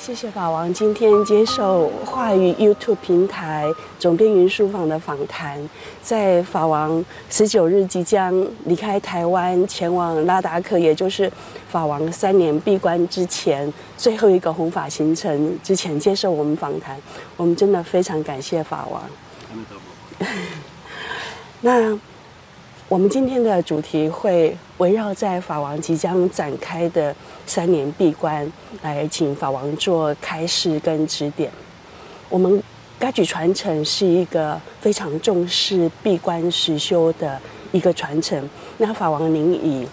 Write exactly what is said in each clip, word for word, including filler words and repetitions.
谢谢法王今天接受话语 YouTube 平台总编云书房的访谈。在法王十九日即将离开台湾，前往拉达克，也就是法王三年闭关之前最后一个弘法行程之前，接受我们访谈，我们真的非常感谢法王。那我们今天的主题会围绕在法王即将展开的三年闭关，来请法王做开示跟指点。我们该举传承是一个非常重视闭关实修的一个传承。那法王您以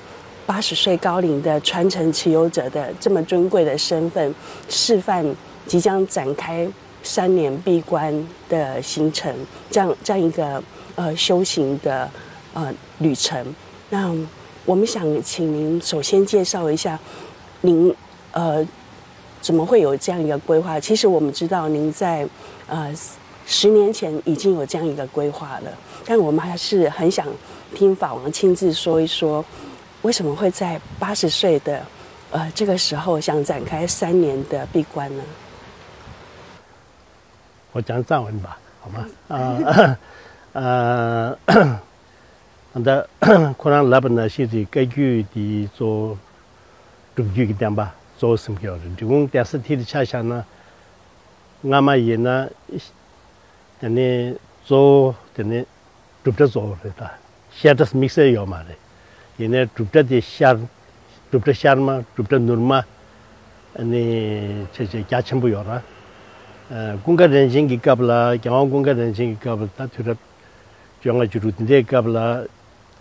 八十岁高龄的传承持有者的这么尊贵的身份，示范即将展开三年闭关的行程，这样这样一个呃修行的呃旅程。那我们想请您首先介绍一下，您呃怎么会有这样一个规划？其实我们知道您在呃十年前已经有这样一个规划了，但我们还是很想听法王亲自说一说，为什么会在八十岁的呃这个时候想展开三年的闭关呢？我讲藏文吧，好吗？啊，呃，ད་ཁོ་རང་ལབ་པ་ནང་བཞིན་རེད། བཀའ་བརྒྱུད་དེ་གཙོ་བོ་སྒྲུབ་བརྒྱུད་ཀྱི་བསྟན་པ་གཙོ་བོ་སེམས་ཀྱི་ཡོད་རེད། འབྲི་གུང་གདན་ས་དེ་ལ་ཆ་བཞག་ན། སྔ་མ་ཡིན་ན་དེ་ནི་གཙོ་བོ་དེ་ནི་སྒྲུབ་གྲྭ་གཙོ་བོ་རེད། ད་བཤད་གྲྭ་དམིགས་བསལ་ཡོད་མ་རེད། ཡིན་ནའི་སྒྲུབ་གྲྭ་དེ་ཤར། སྒྲུབ་གྲྭ་ཤར་མ། སྒྲུབ་གྲྭ་ནུབ་མ། ཨ་ནི་ཆེ་ཆེ་རྒྱ་ཆེན་པོ་ཡོད་ར། ཨ་ཀུན་དགའ་རིན་ཆེན་གྱི་སྐབས་ལ། རྒྱལ་དབང་ཀུན་དགའ་རིན་ཆེན་གྱི་སྐབས་ལ། ད་དུས་རབས་བཅོ་ལྔ་བཅུ་དྲུག་དེ་འདྲའི་སྐབས་ལ་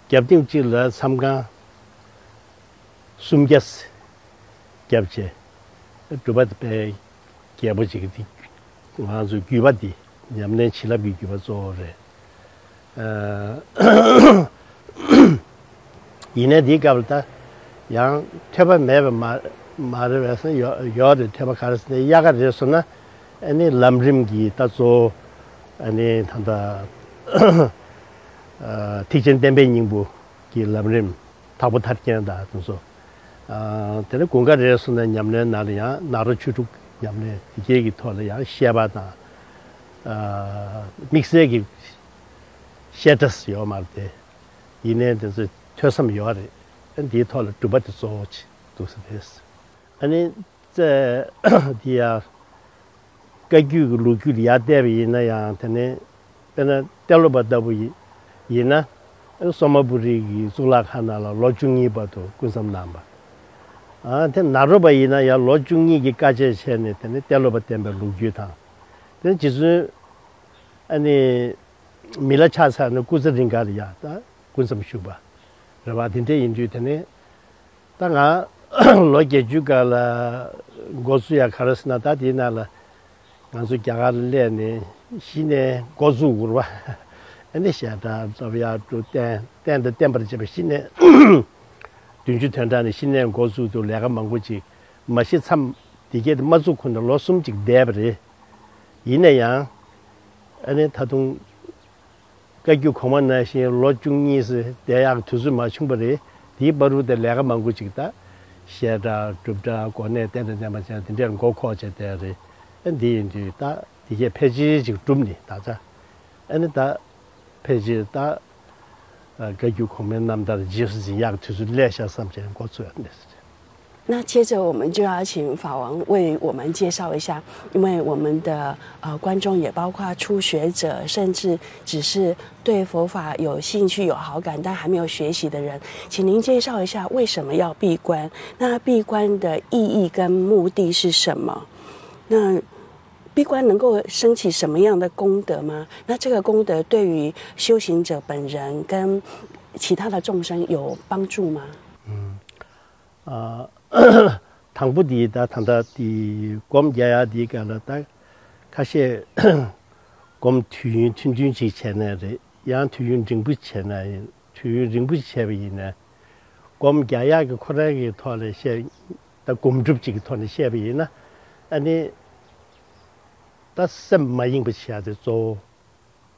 རྒྱབ་སྟེང་གཅིག་ལ་མཚམས་ཁང་སུམ་བརྒྱ་བརྒྱབ་བྱས། སྒྲུབ་པ་དེ་དཔེ་རྒྱས་པོ་ཅིག་དེ། ང་ཚོའི་བརྒྱུད་པ་འདི་ཉམས་ལེན་བྱིན་རླབས་ཀྱི་བརྒྱུད་པ་གཙོ་བོ་རེད། ཨ་ཡིན་ནའི་འདིའི་སྐབས་ལ་ད་ཡང་ཐོས་པ་མེད་པ་མ་མ་རེད་པས། ཡོད་ཡོད་རེད། ཐོས་པ་ག་རེ་ཟེར་ན། དབྱར་ཁ་རེད་སོང་ན་ཨ་ནི་ལམ་རིམ་གྱི་ད་གཙོ་བོ་ཨ་ནི་ད་ལྟ་ཨ་ཐེག་ཆེན་བསྟན་པའི་སྙིང་པོ་གི་ལམ་རིམ། དྭགས་པོ་ཐར་རྒྱན་དང་དེ་ཚོ། ཨ་དེ་ནས་དགུན་ཁ་རེད་སོང་ན་ཉམས་ལེན་ནང་ལ་ཡང་ནཱ་རོ་ཆོས་དྲུག་ཉམས་ལེན་དེ་གའི་གི་ཐོག་ལ་ཡང་བཤད་པ་དང་། ཨ་དམིགས་བསལ་གྱི་བཤད་གྲྭ་ཡོད་མ་རེད་དེ། ཡིན་ནའི་དེ་ཚོ་ཐོས་བསམ་ཡོད་རེད། ཨ་འདིའི་ཐོག་ལ་སྒྲུབ་པ་དེ་གཙོ་བོ་ཅིག་འདུག་ཟེར་རེད། ཨ་ནི་རྩེ་འདི་ཡ་བཀའ་བརྒྱུད་ཀྱི་ལོ་རྒྱུས་ལ་ཡར་བལྟས་པ་ཡིན་ན་ཡང་། དེ་ནས་དཔེར་ན་ཏེ་ལོ་པ་ལྟ་བུ་ཡི་ཡིན་ན། སོ་མ་པུ་རི་གི་གཙུག་ལག་ཁང་ནང་ལ་ལོ་བཅུ་གཉིས་བར་དུ་སྐུ་མཚམས་གནང་བ། ཨ་དེ་ནཱ་རོ་པ་ཡིན་ན་ཡང་ལོ་བཅུ་གཉིས་ཀྱི་དཀའ་སྤྱད་བྱས་ནས། དེ་ནས་ཏེ་ལོ་པ་བསྟེན་པའི་ལོ་རྒྱུས་དང་། དེ་ནས་རྗེ་བཙུན་ཨ་ནི་མི་ལ་ཕྱག་འཚལ་ནས་སྐུ་ཚེ་རིང་ག་ལ་ཡ་ད་སྐུ་མཚམས་བཞུགས་པ་རེད་བ། དེ་འདྲ་ཡིན་དུས་དེ་ནས། ད་ང་ལོ་བརྒྱད་ཅུ་སྐབས་ལ་འགོ་ཚུགས་ཡ་ག་རེ་ཟེར་ན། ད་དེའི་ནང་ལ་ང་ཚོ་རྒྱ་གར་ལ་སླེབས་ནས་གཞི་ནས་འགོ་བཙུགས་དགོས་པ། ཨ་ནི་བཤད་གྲྭ་སློབ་ཡག་སྒྲུབ་བསྟན། བསྟན་དང་བསྟན་པར་བྱེད་པ་གཞི་ནས་བདུན་ཅུ་དོན་གྲངས་ནས་གཞི་ནས་འགོ་བཙུགས་འདུག་ལས་ཀ་མང་པོ་ཅིག་མ་གཞི་མཚམས་དེ་གས་དེ་མ་བཙུགས་གོང་དུ་ལོ་གསུམ་ཅིག་བསྡད་པ་རེད། ཡིན་ན་ཡང་ཨ་ནི་ད་དུང་བཀའ་བརྒྱུད་གོང་མ་ནང་བཞིན་ལོ་བཅུ་གཉིས་ཙམ་བསྡད་ཡག་དུས་ཚོད་མ་བྱུང་བ་རེད། དེའི་བར་དུ་དེ་ལས་ཀ་མང་པོ་ཅིག་ད་བཤད་གྲྭ་སྒྲུབ་གྲྭ་གོ་གནས་བསྟན་དང་བསྟན་པ་ཅན་དེ་འདྲའི་མགོ་འཁོར་བྱས་བསྡད་རེད། ཨ་འདི་ཡིན་དུས་ད་དེ་གས་ཕལ་ཆེར་ཅིག་གྲུབ་ནས་ད་ཆ། ཨ་ནི་ད་ཕལ་ཆེར་ད་བཀའ་བརྒྱུད་གོང་མའི་རྣམ་ཐར་རྗེས་སུ་འཛིན་ཡག་དུས་ཚོད་སླེབས་ཤག་བསམ་བྱས་འགོ་ཚུགས་ཡག་འདི།那接着我们就要请法王为我们介绍一下，因为我们的呃观众也包括初学者，甚至只是对佛法有兴趣、有好感但还没有学习的人，请您介绍一下为什么要闭关？那闭关的意义跟目的是什么？那闭关能够升起什么样的功德吗？那这个功德对于修行者本人跟其他的众生有帮助吗？ཨ་དང་པོ་དེ་ད་ད་ལྟ་དེ་སྒོམ་རྒྱག་ཡག་དེའི་སྐབས་ལ་ད་ཁ་ཤས་སྒོམ་དུས་ཡུན་ཐུང་ཐུང་ཅིག་བྱས་ནའི་རེད། ཡང་དུས་ཡུན་རིང་པོ་བྱས་ན་ཡིན། དུས་ཡུན་རིང་པོ་ཞིག་བྱས་པ་ཡིན་ན། སྒོམ་རྒྱག་ཡག་གི་ཁོ་རང་གི་ཐོག་ལ་བཤད། ད་སྒོམ་སྒྲུབ་ཅིག་གི་ཐོག་ནས་བཤད་པ་ཡིན་ན། ཨ་ནི་ད་སེམས་མ་གཡེངས་པ་བྱེད་ཡག་དེ་གཙོ་བོ་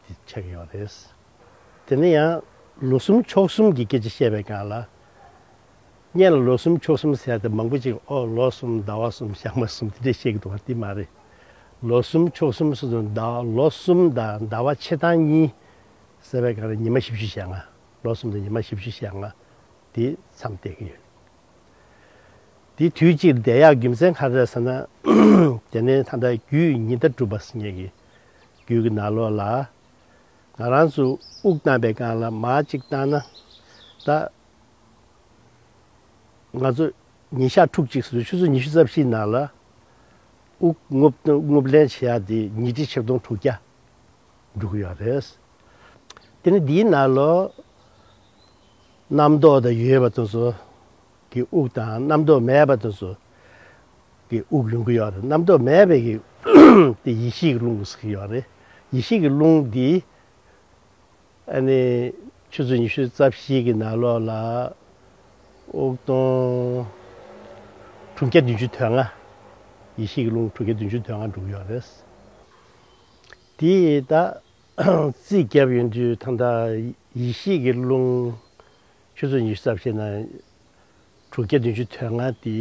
དེ་ཆགས་ཀྱི་ཡོད་རེད། དེ་ནས་ཡང་ལོ་གསུམ་ཕྱོགས་གསུམ་གྱི་སྐད་ཆ་བཤད་པའི་སྒང་ལ། སྔོན་ལ་ལོ་གསུམ་ཕྱོགས་གསུམ་ཟེར་ཡ་དེ་མང་པོ་ཅིག་ཨོ་ལོ་གསུམ་ཟླ་བ་གསུམ་ཞག་མ་གསུམ་དེ་འདྲས་བཤད་ཀྱི་འདུག་བ། དེ་མ་རེད། ལོ་གསུམ་ཕྱོགས་གསུམ་ཟེར་དུས་ཟླ་ལོ་གསུམ་དང་ཟླ་བ་ཕྱེད་དང་གཉིས་ཟེར་བའི་སྒང་ལ་ཉི་མ་བཞི་བཅུ་ཞེ་ལྔ། ལོ་གསུམ་དང་ཉི་མ་བཞི་བཅུ་ཞེ་ལྔ་དེ་མཚམས་བསྡད་ཀྱི་ཡོད། དེ་དུས་གཅིག་བསྡད་ཡག་རྒྱུ་མཚན་ག་རེ་རེད་ཟེར་ན། དེ་ནས་ད་ལྟ་རྒྱུད་ཉི་ཟླ་གྲུབ་པ་ཟེར་མཁན་གྱི་རྒྱུད་ཀྱི་ནང་ལོགས་ལ་ང་རང་ཚོ་དབུགས་བཏང་པའི་སྒང་ལ་མར་གཅིག་བཏང་ན། ད་ང་ཚོ་ཉིན་ཞག་ཕྲུགས་གཅིག་ཟེར་དུས་ཆུ་ཚོད་ཉི་ཤུ་རྩ་བཞིའི་ནང་ལ་དབུགས་རྔུབ་རྔུབ་ལེན་བྱེད་ཡག་དེ་ཉི་ཁྲི་ཆིག་སྟོང་དྲུག་བརྒྱ་འགྲོ་གི་ཡོད་རེད། དེ་ནི་འདིའི་ནང་ལོགས་རྣམ་རྟོག་དང་ཡོད་པ་དེ་ཚོ་གི་དབུགས་དང་རྣམ་རྟོག་མེད་པ་དེ་ཚོ་གི་དབུགས་ཡོང་གི་ཡོད་རེད། རྣམ་རྟོག་མེད་པའི་གི་དེ་ཡེ་ཤེས་ཀྱི་རླུང་ཟེར་གི་ཡོད་རེད། ཡེ་ཤེས་ཀྱི་རླུང་འདི་ཨ་ནི་ཆུ་ཚོད་ཉི་ཤུ་རྩ་བཞི་གི་ནང་ལོགས་ལ་དབུགས་གཏོང་དྲུག་བརྒྱ་བདུན་ཅུ་དོན་ལྔ། ཡེ་ཤེས་ཀྱི་རླུང་དྲུག་བརྒྱ་བདུན་ཅུ་དོན་ལྔ་འགྲོ་གི་ཡོད་རེད། དེ་ད་རྩིས་བརྒྱབ་ཡོང་དུས་ད་ལྟ་ཡེ་ཤེས་ཀྱི་རླུང་ཆུ་ཚོད་ཉི་ཤུ་རྩ་བཞི་ནང་དྲུག་བརྒྱ་བདུན་ཅུ་དོན་ལྔ་དེ།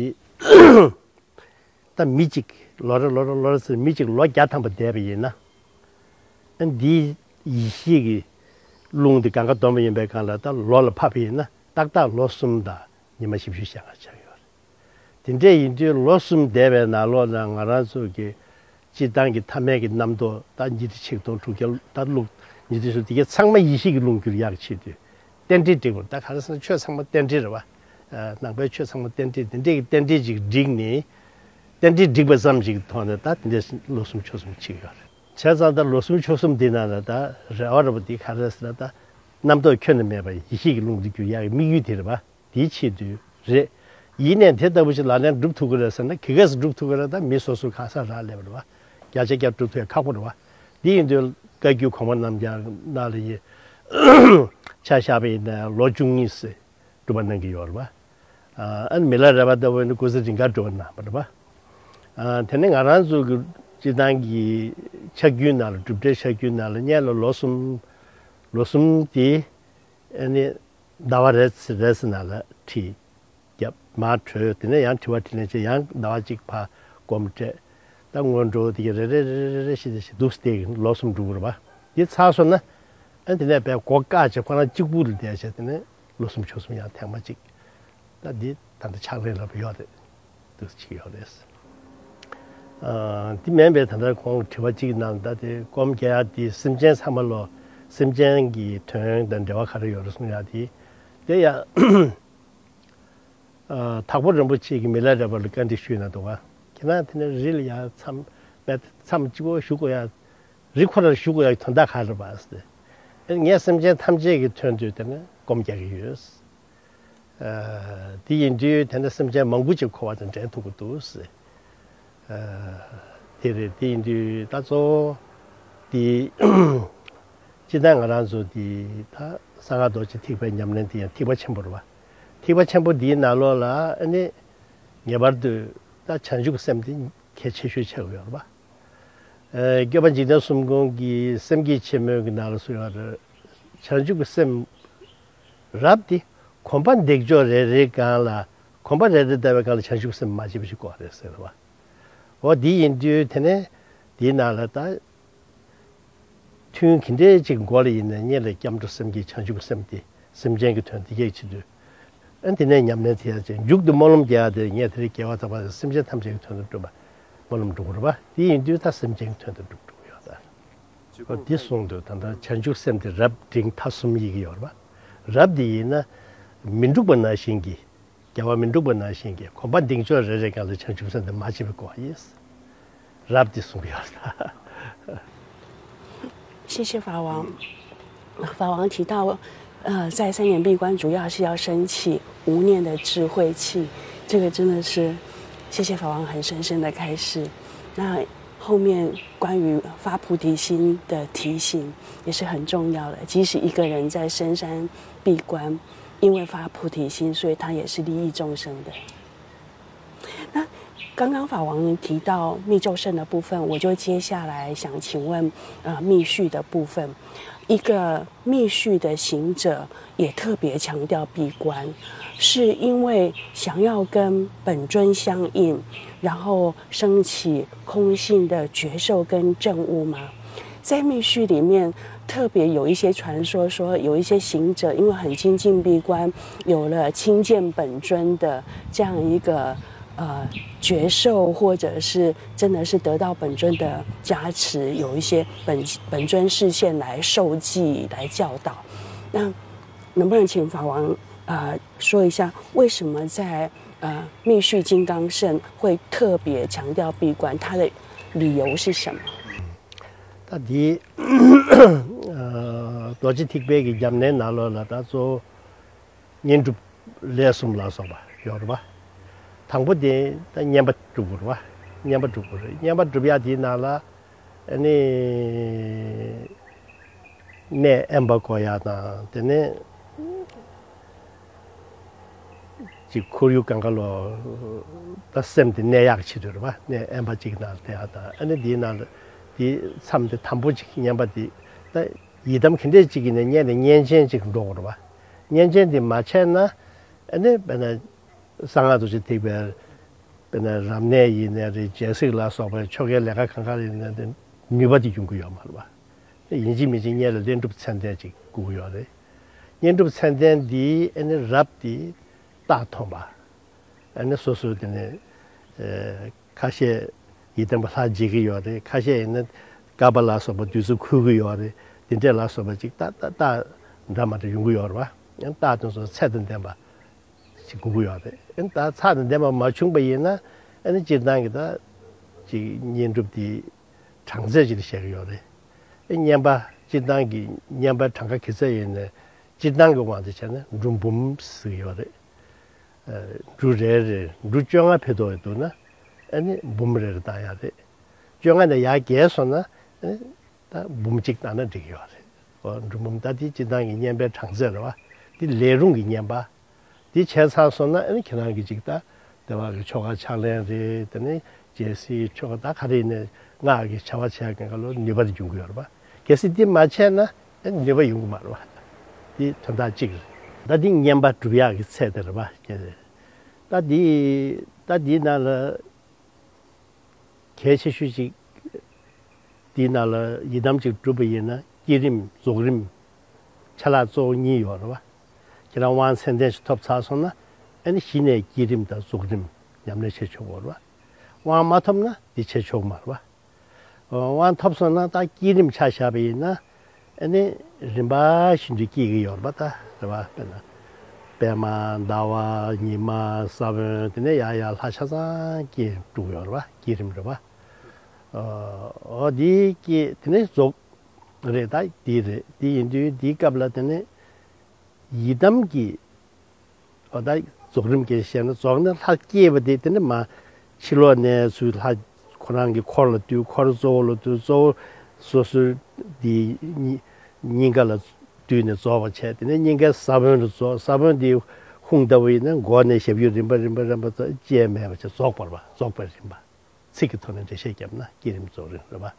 ད་མི་གཅིག་ལོ་རེ་ལོ་རེ་ལོ་རེ་ཟེར་མི་གཅིག་ལོ་བརྒྱ་ཐམ་པ་བསྡད་པ་ཡིན་ན། ཨ་འདིའི་ཡེ་ཤེས་ཀྱི་རླུང་འདི་གང་ག་སྡོམ་པ་ཡིན་པའི་སྒང་ལ་ད་ལོ་ལ་ཕབ་པ་ཡིན་ན་ཏག་ཏག་ལོ་གསུམ་དང་ཉི་མ་བཞི་བཅུ་ཞེ་ལྔ་ཆགས་ཡོད་རེད། དེ་འདྲས་ཡིན་དུས་ལོ་གསུམ་བསྡད་པའི་ནང་ལོགས་ལ་ང་རང་ཚོ་གི་སྤྱིར་བཏང་གི་ཐ་མལ་གྱི་རྣམ་རྟོག་ད་ཉི་ཁྲི་ཆིག་སྟོང་དྲུག་བརྒྱ་ད་བླུག་ཉི་ཁྲི་ཆིག་དེ་གའི་ཚང་མ་ཡེ་ཤེས་ཀྱི་རླུང་འགྱུར་ཡག་ཆེད་དུ། རྟེན་འབྲེལ་བསྒྲིགས་པ་ད་ག་རེ་ཟེར་ན་ཆོས་ཚང་མ་རྟེན་འབྲེལ་རེད་བ། ཨ་ནང་པའི་ཆོས་ཚང་མ་རྟེན་འབྲེལ་དེ་འདྲའི་གི་རྟེན་འབྲེལ་ཅིག་བསྒྲིགས་ནས། རྟེན་འབྲེལ་བསྒྲིགས་པ་ཙམ་ཞིག་གི་ཐོག་ནས་ད་དེ་འདྲའི་ལོ་གསུམ་ཕྱོགས་གསུམ་ཅིག་ཡོད་རེད། བྱས་ཙང་ད་ལོ་གསུམ་ཕྱོགས་གསུམ་འདི་ནང་ལ་ད་རེ་བ་རེད་བ། འདི་ག་རེ་ཟེར་ན་ད་རྣམ་རྟོག་ཁྱོན་ནས་མེད་པ་ཡེ་ཤེས་ཀྱི་རླུང་འདི་འགྱུར་ཡག་གི་དམིགས་ཡུལ་དེ་རེད་བ། དེའི་ཆེད་དུ་རེད། ཡིན་ནའི་དེ་ལྟ་བུ་ཞིག་ལག་ལེན་སྒྲུབ་ཐུབ་ཀྱི་རེད་ཟེར་ན་ག་གས་སུ་སྒྲུབ་ཐུབ་ཀྱི་རེད། ད་མི་སོ་སོའི་གང་ཟག་རག་ལས་པ་རེད་བ། བརྒྱ་ཆ་བརྒྱ་སྒྲུབ་ཐུབ་ཡག་ཁག་པོ་རེད་བ། འདི་ཡིན་དུས་བཀའ་བརྒྱུད་གོང་མ་རྣམས་ཀྱང་ནང་ལ་ཡི་ཆ་བཞག་པ་ཡིན་ན་ལོ་བཅུ་གཉིས་སྲིད་སྒྲུབ་པ་གནང་གི་ཡོད་རེད་བ། ཨ་ནི་མི་ལ་རས་པ་ལྟ་བུ་ནི་སྐུ་ཚེ་རིང་ག་སྒྲུབ་པ་གནང་བ་རེད་བ། དེ་ནི་ང་རང་ཚོ་གི་སྤྱིར་བཏང་གི་ཕྱག་རྒྱུན་ནང་ལ་སྒྲུབ་གྲྭའི་ཕྱག་རྒྱུན་ནང་ལ་སྔོན་ལ་ལོ་གསུམ་ལོ་གསུམ་དེ་ཨ་ནི་ཟླ་བ་རེ་ཚེ་རེ་ཚེ་ནང་ལ་ཁྲིད། རྒྱབ་མར་བྲོས། དེ་ནས་ཡང་དྲི་བ་དྲིས་ལན་བྱས། ཡང་ཟླ་བ་གཅིག་ཕར་སྒོམ་སྤྲད། ད་སྔོན་འགྲོ་དེ་ག་རེ་རེ་རེ་རེ་རེ་ཞིག་དེ་ཞིག་འདུག་སྟེ་ལོ་གསུམ་འགྲོ་གི་རེད་བ། དེ་ཚར་སོང་ན་ཨ་དེ་ནས་དཔེ་སྒོ་བཀག་བྱས་ཁོ་རང་གཅིག་པུ་ལ་བསྡད་བྱས། དེ་ནས་ལོ་གསུམ་ཕྱོགས་གསུམ་ཡང་ཐེངས་མ་གཅིག་ད་འདི་ད་ལྟ་ཕྱག་ལེན་ལབ་ཡོད་རེད། འདུག་ཅིག་ཡོད་རེད། ཨ་འདི་མིན་པའི་ད་ལྟ་ཁོང་དྲི་བ་གཅིག་ནང་ད་དེ་སྒོམ་རྒྱག་ཡག་དེ་སེམས་ཅན་ཚང་མ་ལོ་སེམས་ཅན་གྱི་དོན་དང་འབྲེལ་བ་ག་རེ་ཡོད་རེད་གསུང་ཡག་དེ་དེ་ཡང་། ཨ་དྭགས་པོ་རིན་པོ་ཆེ་གིས་མི་ལ་རས་པ་ལ་བཀའ་འདྲི་ཞུས་ན་འདུག་ག་ཁྱེད་རང་དེ་ནས་རི་ལ་ཡར་མཚམས་མཚམས་གཅིག་པོ་བཞུགས་དགོས་ཡ། རི་ཁོ་རར་བཞུགས་དགོས་ཡ་གི་དོན་དག་ག་རེ་རེད་པ་ཟེར་ཏེ། ངས་སེམས་ཅན་ཐམས་ཅད་ཀྱི་དོན་དུ་དེ་ནས་སྒོམ་རྒྱག་གི་ཡོད། ཨ་དེ་ཡིན་དུས་དེ་ནས་སེམས་ཅན་མང་པོ་ཅིག་འཁོར་བ་དང་འདྲེན་ཐུབ་ཀྱི་འདུག་ཟེར། ཨ་དེ་རེད། དེ་ཡིན་དུས་ད་གཙོ་བོ་དེ་སྤྱིར་བཏང་ང་རང་ཚོ་དེ་ད་གསང་སྔགས་རྡོ་རྗེ་ཐེག་པའི་ཉམས་ལེན་དེ་ཡང་ཐེག་པ་ཆེན་པོ་རེད་བ། ཐེག་པ་ཆེན་པོ་འདིའི་ནང་ལོགས་ལ་ཨ་ནི་ངེས་པར་དུ་ད་བྱང་ཆུབ་སེམས་དེ་གལ་ཆེ་ཤོས་ཆགས་ཀྱི་ཡོད་རེད་བ། ཨ་སྐྱོབ་པ་འཇིག་རྟེན་གསུམ་མགོན་གྱི་སེམས་བསྐྱེད་ཆེན་མོའི་གི་ནང་ལ་གསུངས་ཡོད་རེད། བྱང་ཆུབ་ཀྱི་སེམས་རབ་དེ་གོམ་པ་འདེགས་ཕྱོགས་རེ་རེའི་སྒང་ལ་གོམ་པ་རེ་རེ་བལྟ་བའི་སྒང་ལ་བྱང་ཆུབ་སེམས་མ་སྐྱེས་པ་ཞིག་དགོས་རེད་ཟེར་བ། འོ་འདི་ཡིན་དུས་དེ་ནས་འདིའི་ནང་ལ་ད་ཐུན་ག་འདྲས་ཅིག་འགོར་ཡིན་ན་སྔོན་ལ་སྐྱབས་འགྲོ་སེམས་བསྐྱེད་བྱང་ཆུབ་སེམས་དེ་སེམས་ཅན་གྱི་དོན་དེ་སྐྱེད་ཆེད་དུ། ཨ་དེ་ནས་ཉམས་ལེན་དེ་ཡང་བྱས། མཇུག་ཏུ་སྨོན་ལམ་རྒྱག་ཡ་དེ་ངས་དེ་རིང་རྒྱལ་བ་དམ་པ་སེམས་ཅན་ཐམས་ཅད་ཀྱི་དོན་དུ་བསྒྲུབ་པ་སྨོན་ལམ་འགྲོ་གི་རེད་བ། དེ་ཡིན་དུས་ད་སེམས་ཅན་གྱི་དོན་དུ་བསྒྲུབ་འགྲོ་གི་ཡོད་ད། འོ་འདི་གསུངས་དུས་ད་ལྟ་བྱང་ཆུབ་སེམས་དེ་རབ་འབྲིང་ཐ་གསུམ་ཡི་གེ་ཡོད་རེད་བ། རབ་དེ་ཡིན་ན་མི་འཁྲུགས་པ་ནང་བཞིན་གྱི། རྒྱལ་བ་མི་འཁྲུགས་པ་ནང་བཞིན་གྱི་གོམ་པ་འདེགས་ཕྱོགས་རེ་རེ་སྒང་ལ་བྱང་ཆུབ་སེམས་དེ་མ་སྐྱེས་པའི་སྐོར་ཡིན། རབ་དེ་གསུངས་ཡོད་ད། 谢谢法王。法王提到，呃，在三年闭关主要是要升起无念的智慧气，这个真的是谢谢法王很深深的开示。那后面关于发菩提心的提醒也是很重要的，即使一个人在深山闭关，因为发菩提心，所以他也是利益众生的。那刚刚法王提到密咒圣的部分，我就接下来想请问，呃，密续的部分。一个密续的行者也特别强调闭关，是因为想要跟本尊相应，然后升起空性的觉受跟证悟吗？在密续里面，特别有一些传说说，有一些行者因为很精进闭关，有了亲见本尊的这样一个呃觉受，或者是真的是得到本尊的加持，有一些本本尊示现来授记、来教导。那能不能请法王呃说一下，为什么在呃密续金刚圣会特别强调闭关？它的理由是什么？ད་འདི་རྡོ་རྗེ་ཐེག་པའི་གི་རྒྱབ་ནས་ནང་ལོགས་ལ་ད་གཙོ་བོ་བསྙེན་སྒྲུབ་ལས་གསུམ་ལ་སོགས་པ་ཡོད་རེད་པ། དང་པོ་དེ་ད་བསྙེན་པ་སྒྲུབ་དགོས་རེད་པ། བསྙེན་པ་སྒྲུབ་དགོས་རེད། བསྙེན་པ་སྒྲུབ་ཡ་དེའི་ནང་ལ་ཨ་ནི་གནས་དབེན་པ་བགོ་ཡ་དང་དེ་ནས་ཅིག་ཁོར་ཡུག་གང་ག་ལོ་ད་སེམས་དེ་གནས་ཡག་ཆེད་དུ་རེད་པ། གནས་དབེན་པ་ཅིག་ནང་བསྡད་ཡ་དང་ཨ་ནི་དེའི་ནང་ལ་དེའི་མཚམས་དེ་དང་པོ་ཅིག་བསྙེན་པ་དེ་ད་ཡི་དམ་ག་འདྲས་ཅིག་ཡིན་ན་བསྙེན་ནས་བསྙེན་ཆེན་ཅིག་འགྲོ་དགོས་རེད་པ། བསྙེན་ཆེན་དེ་མ་བྱས་ན་ཨ་ནི་དཔེར་ན་གསང་སྔགས་རྡོ་རྗེ་ཐེག་པའི་དཔེར་ན་རབ་གནས་ཡིན་ནའི་རེད། རྒྱལ་སྲིད་ལ་སོགས་པའི་ཆོ་གའི་ལས་ཀ་གང་ག་ཡིན་ནའི་རེད། ནུས་པ་དེ་ཡོང་གི་ཡོད་མ་རེད་པ། ཡིན་གཅིག་མིན་གཅིག་སྔོན་ལ་བསྙེན་སྒྲུབ་ཚད་ལྡན་ཅིག་དགོས་ཀྱི་ཡོད་རེད། བསྙེན་སྒྲུབ་ཚད་ལྡན་འདི་ཨ་ནི་རབ་དེ་རྟགས་མཐོང་པ། ཨ་ནི་སོ་སོ་དེ་ནས་ཁ་ཤས་ཡི་དམ་པ་ལྷ་མཇལ་གྱི་ཡོད་རེད། ཁ་ཤས་ཡིན་ན་བསྐལ་པ་ལ་སོགས་པ་དུས་ཚོད་འཁོར་གྱི་ཡོད་རེད། དེ་འདྲས་ལ་སོགས་པ་ཅིག་རྟགས་རྟགས་རྟགས་འདྲ་མི་འདྲ་ཡོང་གི་ཡོད་རེད་པ། ཡང་རྟགས་དེ་ཚོ་ཚད་དང་ལྡན་པ་ཞིག་དགོས་ཀྱི་ཡོད་རེད། ཨ་ནི་ད་ཚད་དང་ལྡན་པ་མ་བྱུང་པ་ཡིན་ན་ཨ་ནི་སྤྱིར་བཏང་གི་ད་ཅིག་བསྙེན་སྒྲུབ་དེ་གྲངས་ཚད་ཅིག་ལ་བཤད་ཀྱི་ཡོད་རེད། ཨ་བསྙེན་པ་སྤྱིར་བཏང་གི་བསྙེན་པ་གྲངས་ཀ་ག་ཚད་ཡིན་ནའི་སྤྱིར་བཏང་གི་དབང་དུ་བྱས་ན་འབྲུ་འབུམ་ཟེར་གྱི་ཡོད་རེད། ཨ་འབྲུ་རེ་རེར་འབྲུ་བཅོ་ལྔ་ཕེབས་འདུག་འདུག་ན་ཨ་ནི་འབུམ་རེ་རེ་བཏང་ཡག་རེད། བཅོ་ལྔ་ནས་ཡར་བརྒལ་སོང་ན་ཨ་ནི་ད་འབུམ་གཅིག་བཏང་ན་འགྲིག་གི་ཡོད་རེད། འོ་འབྲུ་འབུམ་ད་དེ་སྤྱིར་བཏང་གི་བསྙེན་པའི་གྲངས་ཚད་རེད་པ། དེ་ལས་རུང་གི་བསྙེན་པ། དེ་བྱས་ཚར་སོང་ན་ཨ་ནི་ཁྱེད་རང་གི་ཅིག་ད་དེ་བ་གི་ཆོ་ག་ཕྱག་ལེན་རེད། དེ་ནས་རྒྱལ་སྲིད་ཆོ་ག་ད་ག་རེ་ཡིན་ནའི་སྔགས་ཀྱི་བྱ་བ་བྱས་གང་ག་ལོ་ནུས་པ་དེ་འབྱུང་གི་ཡོད་རེད་པ། གལ་སྲིད་དེ་མ་བྱས་ན་ཨ་ནི་ནུས་པ་ཡོང་གི་མ་རེད་པ། དེ་དོན་དག་གཅིག་རེད། ད་དེ་བསྙེན་པ་སྒྲུབ་ཡག་གི་ཚད་དེ་རེད་པ། ད་དེ་ད་དེའི་ནང་ལ་གལ་ཆེ་ཤོས་ཅིག་དེའི་ནང་ལ་ཡི་དམ་ཅིག་སྒྲུབ་པ་ཡིན་ན་བསྐྱེད་རིམ་རྫོགས་རིམ་ཆ་ལག་གཙོ་བོ་གཉིས་ཡོད་རེད་པ། ཁྱེད་རང་དབང་ཚད་ལྡན་ཞིག་ཐོབ་ཚར་སོང་ན་ཨ་ནི་གཞི་ནས་བསྐྱེད་རིམ་དང་རྫོགས་རིམ་ཉམས་ལེན་བྱེད་ཆོག་གི་རེད་པ། དབང་མ་ཐོབ་ན་འདི་བྱེད་ཆོག་གི་མ་རེད་པ། དབང་ཐོབ་སོང་ན་ད་བསྐྱེད་རིམ་ཆ་བཞག་པ་ཡིན་ན་ཨ་ནི་རིམ་པ་བཞིན་དུ་བསྐྱེད་ཀྱི་ཡོད་རེད་པ། ད་རེད་པ། དཔེར་ན་པདྨ་ཟླ་བ་ཉི་མ་ས་བོན་དེ་ནས་ཡར་ཡར་ལྷ་ཆ་ཚང་བསྐྱེད་འགྲོ་གི་ཡོད་རེད་པ། བསྐྱེད་རིམ་རེད་པ། འོ་དེ་བསྐྱེད་དེ་ནས་རྫོགས་རེད། ད་དེ་རེད། དེ་ཡིན་དུས་དེའི་སྐབས་ལ་དེ་ནས་ཡི་དམ་གྱི་འོ་ད་རྫོགས་རིམ་གྱི་བཤད་ན་རྫོགས་ན་ལྷ་བསྐྱེད་པ་དེ་དེ་ནི་མ་ཕྱི་ལོགས་ནས་ཚུར་ལྷ་ཁོ་རང་གི་འཁོར་ལ་འདུས། འཁོར་གཙོ་བོ་ལ་འདུས། གཙོ་བོ་སོ་སོའི་དེ་སྙིང་ག་ལ་འདུས་ནས་རྫོགས་པ་བྱས། དེ་ནས་སྙིང་གའི་ས་བོན་ལ་རྫོགས། ས་བོན་དེ་ཧཱུྃ་ལྟ་བུ་ཡིན་ན་མགོ་ནས་ཞབས་ཀྱུ་རིམ་པ་རིམ་པ་རིམ་པ་ཙམ་བཅད་མེད་པ་བྱས་རྫོགས་པར་བ། རྫོགས་པའི་རིམ་པ། ཚིག་གི་ཐོག་ནས་འགྲེལ་བཤད་བརྒྱབ་ན་བསྐྱེད་རིམ་རྫོགས་རིམ་རེད་པ།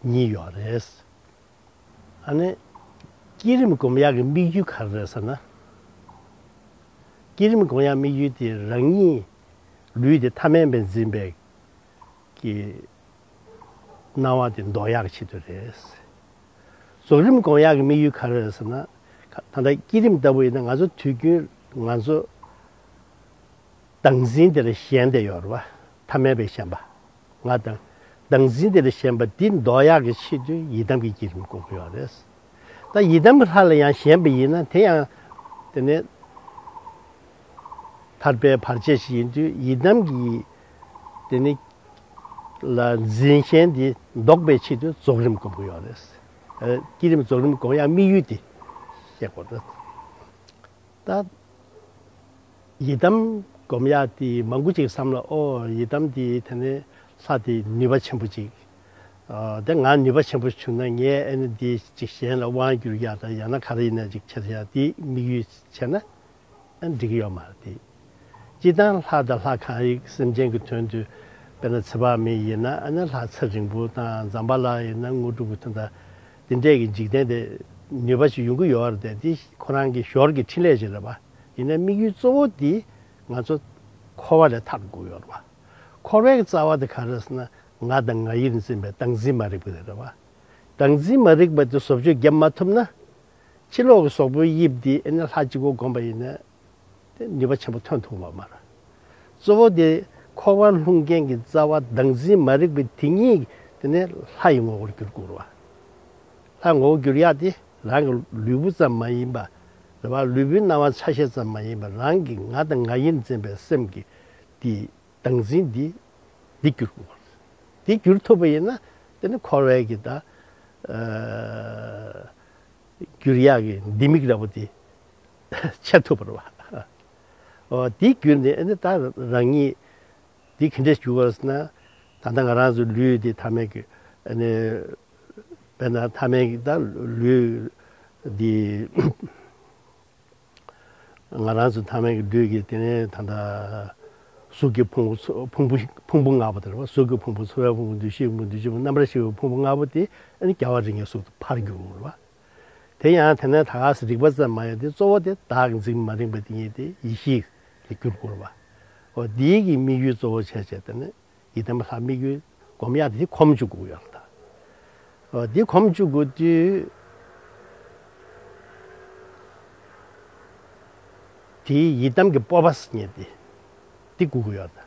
གཉིས་ཡོད་རེད། ཨ་ནི་བསྐྱེད་རིམ་སྒོམ་ཡག་གི་དམིགས་ཡུལ་ག་རེ་རེད་ཟེར་ན། བསྐྱེད་རིམ་སྒོམ་ཡག་དམིགས་ཡུལ་དེ་རང་ཉིད་ལུས་དེ་ཐ་མལ་པའི་འཛིན་པའི་གི་སྣང་བ་དེ་ལྡོག་ཡག་གི་ཆེད་དུ་རེད། རྫོགས་རིམ་སྒོམ་ཡག་གི་དམིགས་ཡུལ་ག་རེ་རེད་ཟེར་ན། ད་ལྟ་བསྐྱེད་རིམ་ལྟ་བུ་ཡིན་ན་ང་ཚོ་དུས་རྒྱུན་ང་ཚོ་བདག་འཛིན་དེ་ལ་ཞེན་བསྡད་ཡོད་རེད་པ། ཐ་མལ་པའི་ཞེན་པ། ང་དང་། བདག་འཛིན་དེ་ལ་ཞེན་པ་འདི་ལྡོག་ཡག་གི་ཆེད་དུ་ཡི་དམ་གྱི་བསྐྱེད་རིམ་སྒོམ་གྱི་ཡོད་རེད། ད་ཡི་དམ་གྱི་ལྷ་ལ་ཡང་ཞེན་པ་ཡིན་ན་དེ་ཡང་དེ་ནས་ཐར་པའི་བར་ཆད་ཞིག་ཡིན་དུས་ཡི་དམ་གྱི་དེ་ནས་ལ་འཛིན་ཞེན་དེ་ལྡོག་པའི་ཆེད་དུ་རྫོགས་རིམ་སྒོམ་གྱི་ཡོད་རེད། ཨ་བསྐྱེད་རིམ་རྫོགས་རིམ་སྒོམ་ཡག་དམིགས་ཡུལ་དེ་བཤད་དགོས་རེད། ད་ཡི་དམ་སྒོམ་ཡག་དེ་མང་པོ་ཅིག་བསམ་ལ་ཨོ་ཡི་དམ་དེ་དེ་ནས་ལྷ་དེ་ནུས་པ་ཆེན་པོ་ཅིག་ཨ་དེ་ང་ནུས་པ་ཆེན་པོ་བྱུང་ན་ངས་ཨ་ནི་འདི་ཅིག་གཞན་ལ་དབང་བསྒྱུར་ཡག་དང་ཡང་ན་ག་རེ་ཡིན་ན་ཅིག་བྱེད་ཡག་དེ་དམིགས་ཡུལ་བྱས་ན་ཨ་འགྲིག་གི་ཡོད་མ་རེད་དེ། སྤྱིར་བཏང་ལྷ་དང་ལྷ་གང་རིགས་སེམས་ཅན་གྱི་དོན་དུ་ དཔེར་ན་ཚེ་དཔག་མེད་ཡིན་ན་ཨ་ནི་ལྷ་ཚེ་རིང་པོ་དང་ཛམ་བྷ་ལ་ཡིན་ན་དངོས་གྲུབ་ཀྱི་དོན་དག་དེ་འདྲས་ཀྱི་འཇིག་རྟེན་དེ་ནུས་པ་ཞིག་ཡོང་གི་ཡོད་རེད་དེ། དེ་ཁོ་རང་གི་ཞོར་གྱི་འཕྲིན་ལས་ཤིག་རེད་པ། ཡིན་ན་དམིགས་ཡུལ་གཙོ་བོ་དེ་ང་ཚོ་འཁོར་བ་ལས་ཐར་དགོས་ཡོད་རེད་པ། འཁོར་བའི་རྩ་བ་དེ་ག་རེ་ཟེར་ན་ང་དང་ང་ཡིར་འཛིན་པའི་བདག་འཛིན་མ་རིག་པ་དེ་རེད་པ། བདག་འཛིན་མ་རིག་པ་དེ་བཟོ་བཅོས་བརྒྱབ་མ་ཐུབ་ན། ཕྱི་ལོགས་ཀྱི་གཟུགས་པོའི་དབྱིབས་འདི་ཨ་ནི་ལྷ་གཅིག་པོ་བསྒོམས་པ་ཡིན་ན་དེ་ནུས་པ་ཆེན་པོ་ཐོན་ཐུབ་པ་མ་རེད། གཙོ་བོ་དེ་འཁོར་བར་ལྷུང་མཁན་གྱི་རྩ་བ་བདག་འཛིན་མ་རིག་པའི་དེ་ཉིད་དེ་ནས་ལྷ་ཡི་ངོ་བོར་འགྱུར་དགོས་རེད་པ། ལྷ་ངོ་བོར་འགྱུར་ཡག་དེ་རང་གི་ལུས་པོ་ཙམ་མ་ཡིན་པ་རེད་པ། ལུས་པོའི་སྣང་བ་ཆ་ཤས་ཙམ་མ་ཡིན་པ་རང་གི་ང་དང་ང་ཡིར་འཛིན་པའི་སེམས་ཀྱི་དེ། བདག་འཛིན་འདི་འདི་བསྒྱུར་དགོས། འདི་བསྒྱུར་ཐུབ་པ་ཡིན་ན་དེ་ནི་འཁོར་བའི་གི་ད་ཨ་བསྒྱུར་ཡག་གི་ལྡེ་མིག་འདྲ་པོ་དེ་ཕྱེ་ཐུབ་པ་རེད་པ། འོ་འདི་བསྒྱུར་ནས་ཨ་ནི་ད་རང་ཉིད་འདི་ག་འདྲས་བསྒྱུར་བ་ཟེར་ན། ད་ལྟ་ང་རང་ཚོ་ལུས་འདི་ཐ་མལ་གྱི་ཨ་ནི་དཔེར་ན་ཐ་མལ་གྱི་ད་ལུས་འདི། ང་རང་ཚོ་ཐ་མལ་གྱི་ལུས་ཀྱི་དེ་ནས་ད་ལྟ་གཟུགས་ཀྱི་ཕུང་པོ་ཚོ་ཕུང་པོ་ཕུང་པོ་ལྔ་པོ་དེ་རེད་པ། གཟུགས་ཀྱི་ཕུང་པོ། ཚོར་བའི་ཕུང་པོ། འདུ་ཤེས་ཕུང་པོ། འདུ་བྱེད་ཕུང་པོ། རྣམ་པར་ཤེས་པའི་ཕུང་པོ་ལྔ་པོ་དེ་ཨ་ནི་རྒྱལ་བ་རིགས་ལྔའི་གཟུགས་སུ་ཕར་འགྱུར་དགོས་རེད་པ། དེ་ཡང་དེ་ནས་ད་ག་སེ་རིག་པ་ཙམ་མ་ཡིན་ཏེ་གཙོ་བོ་དེ་བདག་འཛིན་མ་རིག་པ་དེ་ཉིད་དེ་ཡེ་ཤེས་ལ་འགྱུར་དགོས་རེད་པ། འོ་འདིའི་གི་དམིགས་ཡུལ་གཙོ་བོ་བྱས་བྱས་དེ་ནས། ཡི་དམ་ལྷ་དམིགས་ཡུལ་སྒོམ་ཡག་དེ་གོམས་བཅུག་དགོས་ཡོད་ལ། འོ་འདི་གོམས་བཅུག་དགོས་དུས་དེའི་ཡི་དམ་གྱི་སྤོབས་པ་ཟེར་མཁན་དེ་འདི་དགོས་ཀྱི་ཡོད་ལ།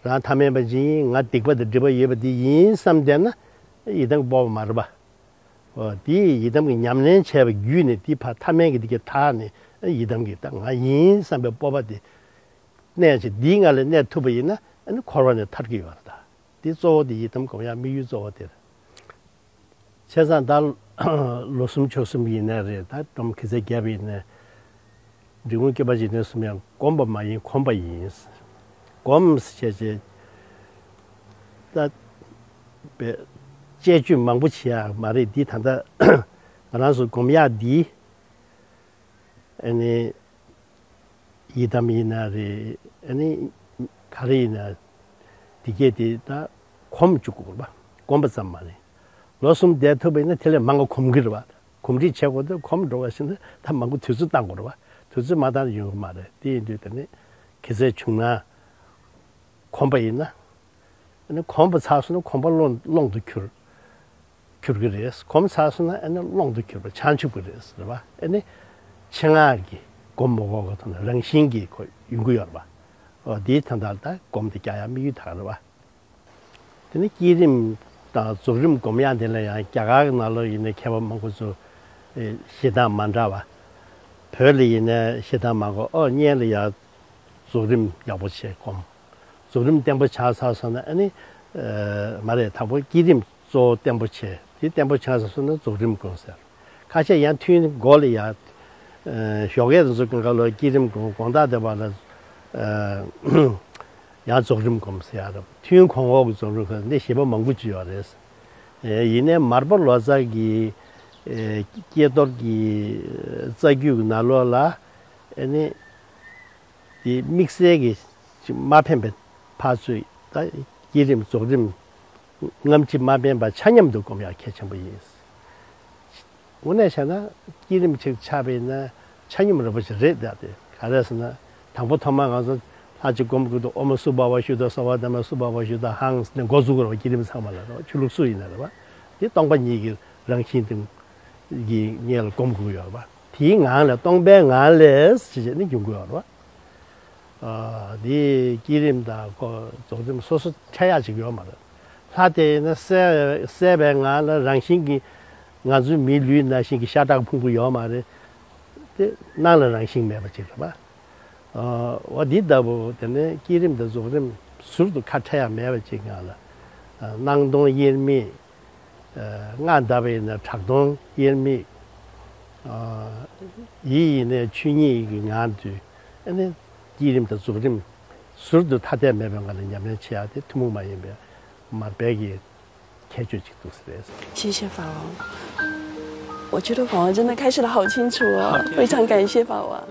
རང་ཐ་མལ་པ་ཅིག་ཡིན། ང་སྡིག་པ་དང་སྒྲིབ་པ་ཡོད་པ་དེ་ཡིན་བསམ་བསྡད་ན་ཡི་དམ་གྱི་སྤོབས་པ་མ་རེད་པ། འོ་དེའི་ཡི་དམ་གྱི་ཉམས་ལེན་བྱས་པ་བརྒྱུད་ནས་དེ་ཕར་ཐ་མལ་གྱི་དེ་གའི་དག་ནས་ཡི་དམ་གྱི་ད་ང་ཡིན་བསམ་པའི་སྤོབས་པ་དེ། གནས་ཅིག་འདིའི་ངང་ལ་གནས་ཐུབ་པ་ཡིན་ན་ཨ་ནི་འཁོར་བ་ནས་ཐར་གྱི་ཡོད་པ་རེད། ད་འདི་གཙོ་བོ་དེ་ཡི་དམ་སྒོམ་ཡག་དམིགས་ཡུལ་གཙོ་བོ་དེ་རེད། བྱས་ཙང་ད་ལོ་གསུམ་ཕྱོགས་གསུམ་ཡིན་ནའི་རེད། ད་སྒྲོམ་གྱི་ཚད་བརྒྱབ་ཡིན་ནའི། འབྲི་གུང་སྐྱོབ་པ་འཇིག་རྟེན་གསུམ་ཡང་བསྒོམས་པ་མ་ཡིན་གོམས་པ་ཡིན། གོམས་བྱས་བྱས་ད་དཔེ་དཔྱད་བརྗོད་མང་པོ་བྱེད་ཡག་མ་རེད། འདི་ད་ལྟ་ང་རང་ཚོ་སྒོམ་ཡག་འདི་ཨ་ནི། ཡི་དམ་ཡིན་ན་རེད། ཨ་ནི་ག་རེ་ཡིན་ན་དེ་གས་དེ་ད་གོམས་བཅུག་དགོས་རེད་པ། གོམས་པ་ཙམ་མ་རེད། ལོ་གསུམ་བསྡད་ཐུབ་པ་ཡིན་ན་དེ་ལས་མང་བ་གོམས་ཀྱི་རེད་པ། གོམས་འདྲིས་བྱེད་དགོས་ཏེ་གོམས་འགྲོ་བ་ཞིག་ན་ད་མང་པོ་དུས་ཚོད་བཏང་དགོས་རེད་པ། དུས་ཚོད་མ་བཏང་ན་ཡོང་གི་མ་རེད། དེ་ཡིན་དུས་དེ་ནི་གལ་སྲིད་བྱུང་ན་གོམས་པ་ཡིན་ན། ཨ་ནི་གོམས་པ་ཚར་སོང་ན་གོམས་པ་ཀློང་ཀློང་དུ་གྱུར། གྱུར་གྱི་རེད། གོམས་ཚར་སོང་ན་ཨ་ནི་ཀློང་དུ་གྱུར་པ་བྱང་ཆུབ་ཀྱི་རེད་ཟེར་བ། ཨ་ནི་ཆེད་མངགས་ཀྱི་སྒོམ་མ་དགོས་པ་ཐོག་ནས་རང་བཞིན་གྱིས་ཁོ་ཡོང་གི་ཡོད་རེད་པ། འོ་དེའི་དོན་དག་ལ་ད་སྒོམ་དེ་རྒྱག་ཡག་དམིགས་ཡུལ་དག་རེད་པ། དེ་ནི་བསྐྱེད་རིམ་དང་རྫོགས་རིམ་སྒོམ་ཡག་དེ་ལ་ཡང་རྒྱ་གར་གྱི་ནང་ལོགས་ཡིན་ན་མཁས་པ་མང་པོ་ཚོ་ཨེ་བཞེད་སྟངས་མ་འདྲ་བ། བོད་ལ་ཡིན་ན་བཞེད་སྟངས་མང་པོ། ཨོ་སྔོན་ལ་ཡང་རྫོགས་རིམ་ཡག་པོ་བྱས་སྒོམ། རྫོགས་རིམ་བརྟན་པོ་ཆགས་ཚར་སོང་ན་ཨ་ནི། ཨ་མ་རེད། དང་པོ་བསྐྱེད་རིམ་གཙོ་བོ་བརྟན་པོ་བྱས། དེ་བརྟན་པོ་ཆགས་ཚར་སོང་ན་རྫོགས་རིམ་སྒོམ་ཟེར། ཁ་ཤས་ཡང་ཐུན་མགོ་ལ་ཡང་། ཨ་ཞོགས་ཀས་དེ་ཚོ་སྒང་ག་ལ་བསྐྱེད་རིམ་སྒོམ། དགོང་དག་དེ་བར་ལ་ཨ་ཡང་རྫོགས་རིམ་སྒོམ་ཟེར་ཡག་རེད། ཐུན་གོང་འོག་གི་རྫོགས་རིམ་ཁ་འདི་བཞེད་པ་མང་པོ་ཅིག་ཡོད་རེད། ཨེ་ཡིན་ནའི་མར་པ་ལོ་ཙཱ་གི་ཨེ་ཀྱེ་རྡོར་གྱི་རྩ་རྒྱུད་ཀྱི་ནང་ལོགས་ལ་ཨ་ནི། དེ་དམིགས་བསལ་གྱི་ཅིག་མ་ཕན་པའི་ཕར་ཚུར་ད་བསྐྱེད་རིམ་རྫོགས་རིམ་སྔ་ཕྱི་མ་ཕན་པ་ཆ་མཉམ་དུ་སྒོམ་ཡག་གལ་ཆེན་པོ་ཡིན། དངོས་གནས་བྱས་ན་བསྐྱེད་རིམ་ཅིག་ཆགས་པ་ཡིན་ན་ཆ་སྙོམས་རིན་པོ་ཆེ་རེད། ད་དེ་ག་རེ་ཟེར་ན་དང་པོ་ཐོག་མར་ང་ཚོ་ལྷ་གཅིག་སྒོམ་དགོས་འདུག་ཨོཾ་སུ་བྷ་བ་ཤུདྡྷ་སརྦ་དྷརྨ་སུ་བྷ་བ་ཤུདྡྷ་ཧཾ་ཟེར་ནས་འགོ་འཛུགས་དགོས་རེད་པ། བསྐྱེད་རིམ་ཚང་མ་ལ་རེད་པ། ཆོས་ལུགས་སུ་ཡིན་ན་རེད་པ། དེ་སྟོང་པ་ཉིད་ཀྱི་རང་བཞིན་དེ་གི་ངེས་ལ་སྒོམ་དགོས་ཡོད་རེད་པ། དེའི་ངང་ལས་སྟོང་པའི་ངང་ལས་ཞེས་བྱས་ནས་འགྱུར་དགོས་ཡོད་རེད་པ། ཨ་འདི་བསྐྱེད་རིམ་དང་ཁོ་རྫོགས་རིམ་སོ་སོ་འཕྲད་ཡག་ཅིག་ཡོད་མ་རེད། ལྷ་དེ་ཡིན་ན་གསལ་གསལ་བའི་ངང་ལ་རང་བཞིན་གྱིས་ང་ཚོའི་མིའི་ལུས་ནང་བཞིན་གྱི་ཤ་ཁྲག་ཕུང་པོ་ཡོད་མ་རེད། དེ་སྣང་ལ་རང་བཞིན་མེད་པ་ཅིག་རེད་པ། ཨ་འོ་འདི་ལྟ་བུ་དེ་ནས་བསྐྱེད་རིམ་དང་རྫོགས་རིམ་ཟུར་དུ་ཁ་འཕྲད་ཡག་མེད་པ་ཅིག་ངང་ལ་ཨ་སྣང་སྟོང་དབྱེར་མེད། ཨ་སྔགས་བཟླས་པ་ཡིན་ན་གྲགས་སྟོང་དབྱེར་མེད། ཨ་ཡིད་ཡིན་ནའི་ཆོས་ཉིད་ཀྱི་ངང་དུ་ཨ་ནི་བསྐྱེད་རིམ་དང་རྫོགས་རིམ་ཟུར་དུ་ཐ་དད་མེད་པའི་ངང་ལ་ཉམས་ལེན་བྱེད་ཡག་དེ་ཐུན་མོང་མ་ཡིན་པའི་མར་པའི་གི་ཁྱད་ཆོས་ཅིག་འདུག་ཟེར། 谢谢法王，我觉得法王真的开示的好清楚哦，非常感谢法王。